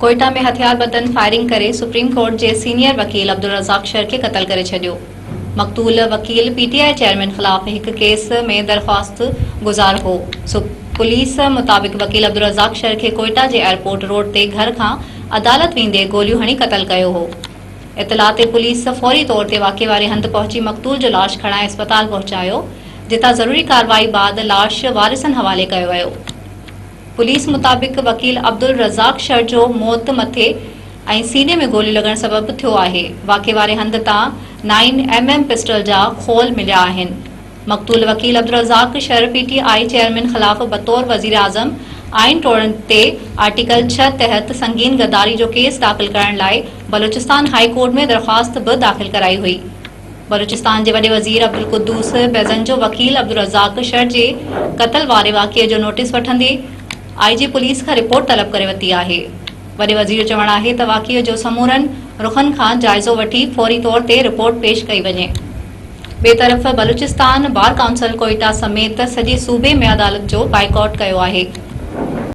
ڪوئيٽا ۾ هٿياربندن فائرنگ ڪري supreme court جي سينيئر وڪيل عبدالرزاق شر کي قتل ڪري ڇڏيو. مقتول وڪيل پي ٽي I chairman خلاف هڪ ڪيس ۾ درخواست گذار هو. پوليس مطابق وڪيل عبدالرزاق شر کي ڪوئيٽا جي ايئرپورٽ روڊ تي گهر کان عدالت ويندي گوليون هڻي قتل ڪيو هو. اطلاع تي پوليس فوري طور تي واقعي واري هنڌ پهچي مقتول جو لاش کڻائي اسپتال پهچايو، جتان ضروري ڪارروائي بعد لاش وارثن حوالي ڪيو ويو. پوليس مطابق وڪيل عبدالرزاق شر جو موت مٿي ۽ سيني ۾ گوليون لڳڻ سبب ٿيو آهي، واقعي واري هنڌ تان نائين ايم ايم پسٽل جا خول مليا آهن. مقتول وڪيل Abdul Razzaq Shar P T I chairman خلاف بطور وزيراعظم آئين ٽوڙڻ تي آرٽيڪل ڇهه تحت سنگين غداري جو ڪيس داخل ڪرڻ لاء بلوچستان هائي ڪورٽ ۾ درخواست به داخل ڪرائي هئي. بلوچستان جي وڏي وزير عبدالقدوس بيزنجو وڪيل عبدالرزاق شر جي قتل واري واقعي جو نوٽيس وٺندي آء جي پوليس کان رپورٽ طلب ڪري ورتي آهي. وڏي وزير جو چوڻ آهي ته واقعي جو سمورن رخن کان جائزو وٺي فوري طور تي رپورٽ پيش ڪئي وڃي. ٻئي طرف بلوچستان بار ڪائونسل ڪوئيٽا سميت سڄي صوبي ۾ عدالت جو بائيڪاٽ ڪيو آهي.